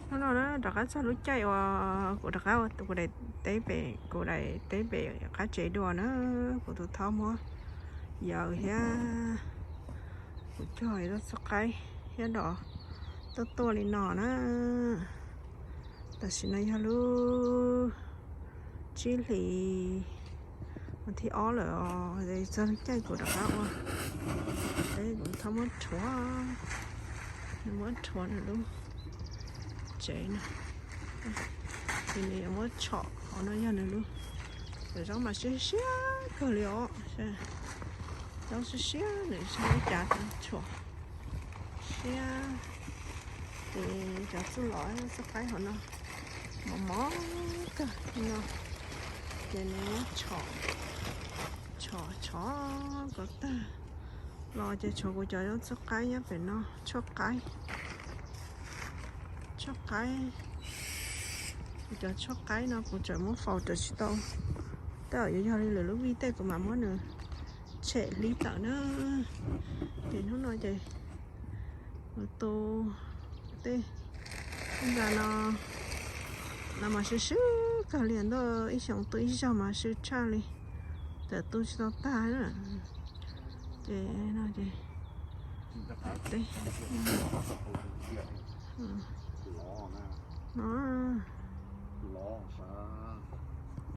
Hnub no na rov qab txog lub caij uas kuv rov qab ua kuv daim teb pem, kuv daim teb pem qab tsev dua na. Kuv tus thaub muab yaws thiab kuv cog ib txoj qaib thiab dos tuaj tuaj li no na. Tam sim no yog lub tsib hlis vas thib ob lawm os, txog lub caij kuv rov qab ua teb. Kuv thaub muab rhuav, muab rhuav nws lub tsev no, ces nws yuav muab tshom. Qhov no yog nws lub, cov zaub mas siab siab kawg li os. Zaub siab siab, nws tsis muaj cas tshom siab. Ces cov txuj lom txoj qaib hauv no mos mos kawg no, ces nws muab tshom, tshom tshom kom tag los ces tshuav kuv cov zaub txoj qaib nyob pem no, tshuaj qaib, tshuaj qaib. Kuv cov tshuaj qaib no kuv tseem muab faus raws tsis tau, tej zaum yuav yog li lwm lub vij tej kuv mam muab nws tshem hlib tawm na. Ces hnub no ces kuv tu tej ntxa no, no mas swb swb kawg li, ntuj, ib xyoos tu ib zaug mas swb tshaj li, txawm tu tsis tau tag na. Ces no ces teb no,